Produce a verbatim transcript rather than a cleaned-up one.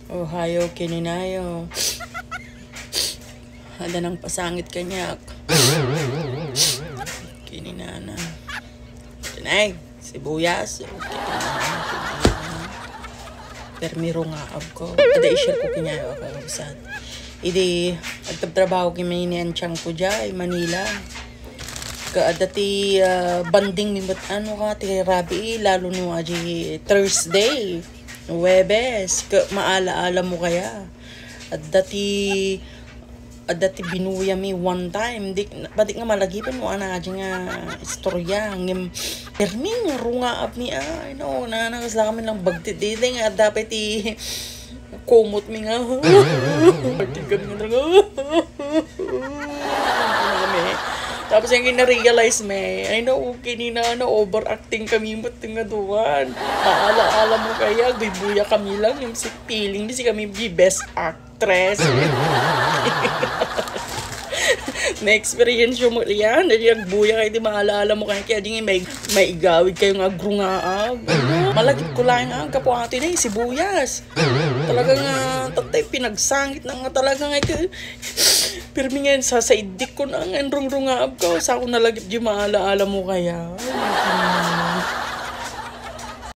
O, hayo, kininayo. Ada nang pasangit kaniak. Kininana. Kinay, sibuyas. Permi rungaab ko. Ada i-share ko kaniayo, kakabsat. Idi, agtabtrabaho kami ni Anchang ko diay, Manila. Ka adda ti, ah, banding mi met, ano ka, ti rabii, lalo no adi Thursday, Huwebes, ka maala-ala mo kaya. Adda ti, adda ti binuya mi one time. Di, pati nga malagipen mo, ana, adi nga istorya. Ngem, permi nga rungaab mi, ay, no, na, na, kasla kami lang bagtit. Di, di nga, adda pay ti kumot mi nga. Pati kami nga talaga. Tapos yung na-realize mi, ay, no, kinina, no, overacting kami met nga duwan. Maala-ala mo kaya, agbuya kami lang, yung si feeling, di si kami di best actress. Na-experience mo yan, dahil agbuya kayo, di maala-ala mo kaya, kaya di may, may igawid kayo nga agrungaab. Malagip ko lang ang kapuato na yung sibuyas. Talaga nga, tatay, pinagsangit na nga talaga nga ito. Pirmi nga, sasaidik ko na nga, rungrungaab ka, sa ako nalagip di maala-ala mo kaya.